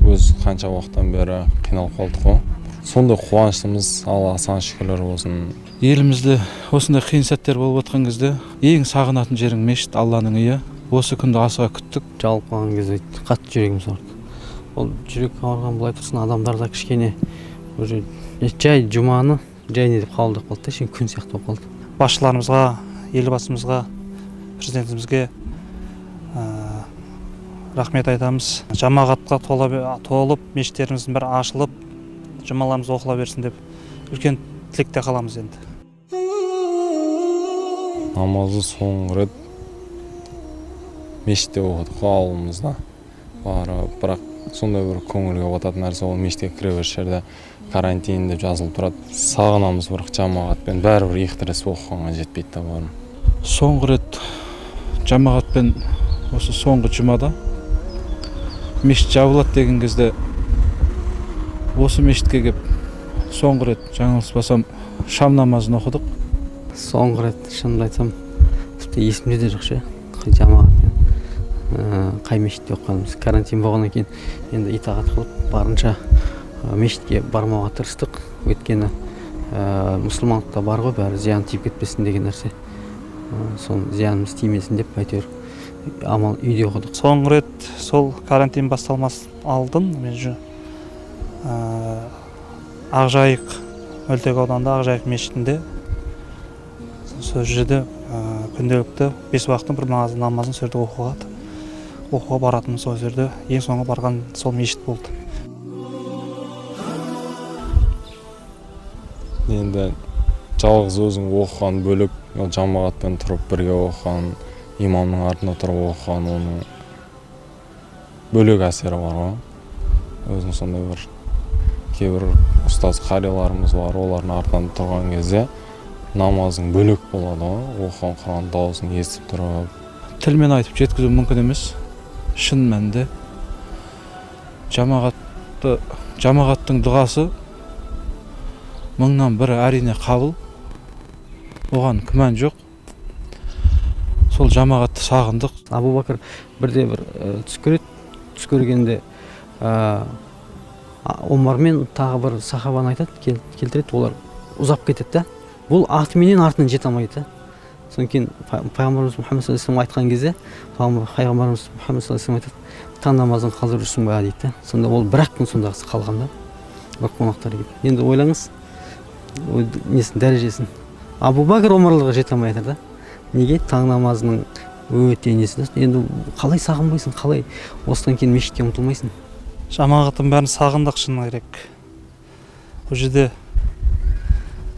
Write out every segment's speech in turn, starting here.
Өз қанша уақыттан бері қиналып қалдық қой. Сондай қуаныштымыз, Алла асан шүкірлер болсын. Елімізде осындай қиын сәттер болып жатқан кезде ең сағынатын жерің мешіт, Алланың үйі. Осы күнді асыға күттік. Жабылып қалған кезде қатты жүрегіміз ауырды. Ол жүрек ауырған былай тұрсын, адамдар да кішкене уже жай жұманы жай не деп қабылдап қалды да, күн сияқты болып қалды. Басшыларымызға, елбасымызға, президентімізге рахмет айтамыз. Жамағатқа толып, мешіттеріміздің бәрі ашылып, жұмаларымыз оқыла берсін деп үлкен тілекте қаламыз енді. Намазды соңғы рет мешітте оқыдық қой, ауылымызда барып, бірақ сондай бір көңілге бататын нәрсе, ол мешітке кіре беріс жерде карантин деп жазылып тұрады. Сағынамыз, бірақ жамағатпен бәрібір иық тіресіп оқығанға жетпейді да барым. Соңғы рет жамағатпен осы соңғы жұмада мешіт жабылады деген кезде осы мешітке кеп соңғы рет жаңылыспасам шам намазын оқыдық. Соңғы рет, шынымды айтсам, тіпті есімде де жоқ ше, жамағатпен қай мешітте оқығанымыз. Карантин болғаннан кейін енді итағат қылып барынша мешітке бармауға тырыстық. Өйткені мұсылмандықта бар ғой, бәрі зиян тиіп кетпесін деген нәрсе. Сол зиянымыз тимесін деп әйтеуір амал үйде оқыдық. Соңғы рет сол карантин басталмас алдын мен Ақжайық, Мөлтек ауданында Ақжайық мешітінде сол жерде күнделікті 5 уақыттың бір намазын сол жерде оқуға баратынмын. Сол жерде ең соңғы барған сол мешіт болды. Енді жалғыз өзің оқыған бөлек, жамағатпен тұрып бірге оқыған, имамның артында тұрып оқыған, оның бөлек әсері бар ғой. Өзің сондай бір кейбір ұстаз қариларымыз бар, олардың артынан тұрған кезде намазың бөлек болады ғой, оқыған Құран дауысын естіп тұрып. Тілмен айтып жеткізу мүмкін емес. Шын мәнінде жамағаттың дұғасы мыңнан бірі әрине қабыл, оған күмән жоқ. Сол жамағатты сағындық. Абу Бәкір бірде бір түс көреді. Түс көргенде Омар мен тағы бір сахабаны айтады, келтіреді, олар ұзап кетеді да. Бұл атыменен артынан жете алмайды да. Содан кейін пайғамбарымыз Мұхаммед саллаллаху алейхи вассалам айтқан кезде, пайғамбарымыз Мұхаммед саллаллаху алейхи вассалам айтады, таң намазын қалдырып жүрсің ба дейді да. Сонда ол бір ақ күн сондағысы қалған да, бір қонақтар келіп. Енді ойлаңыз, несін, дәрежесін. Абу Бәкір Омарларға жете алмай жатыр да. Неге? Таң намазының өте несі. Енді қалай сағынбайсың, қалай осыдан кейін мешітке ұмтылмайсың? Жамағаттың бәрін сағындық, шыны керек. Бұл жерде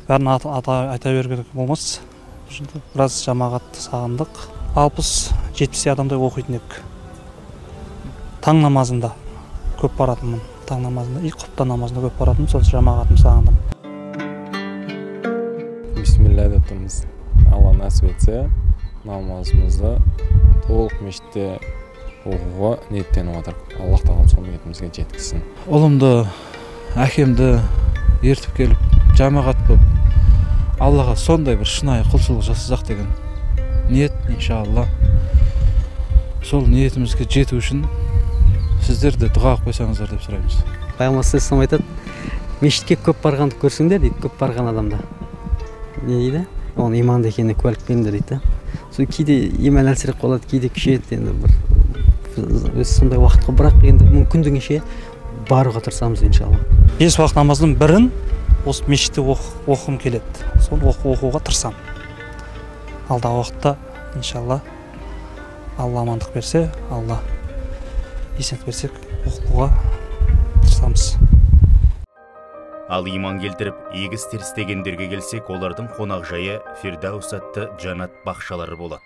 бәрін айта беруге болмас. Бұл жерде біраз жамағатты сағындық. 60-70 адамдай оқитын едік. Таң намазында көп баратынмын. Таң намазында, и құптан намазында көп баратынмын. Сол жамағатым сағындым. Бисмилля деп тұрмыз. Алла нәсіп етсе, намазымызды толық мешітте оқуға ниеттеніп жатырмыз. Аллах тағала сол ниетімізге жеткізсін. Ұлымды, әкемді ертіп келіп, жамағат болып, Аллаға сондай бір шынайы құлшылық жасасақ деген ниет, иншалла. Сол ниетімізге жету үшін сіздер де дұға қылып қойсаңыздар деп сұраймыз. Пайғамбар саллаллаху алейхи айтады, мешітке көп барғанды көрсеңдер дейді, көп барған адамда. Не дейді? Оның иманды екеніне куәлік беріңдер дейді. Сол кейде иман әлсіреп қалады, кейде күшейеді, енді бір өз сондай уақытқа, бірақ енді мүмкіндігінше баруға тырысамыз иншалла. 5 уақыт намаздың бірін осы мешітте оқығым келеді. Соны оқуға тырысамын. Алдағы уақытта иншалла Алла амандық берсе, Алла есендік берсе, оқуға тырысамыз. Ал иман келтіріп, игі істер істегендерге келсек, олардың қонақжайы Фирдаус атты жанат бақшалары болады.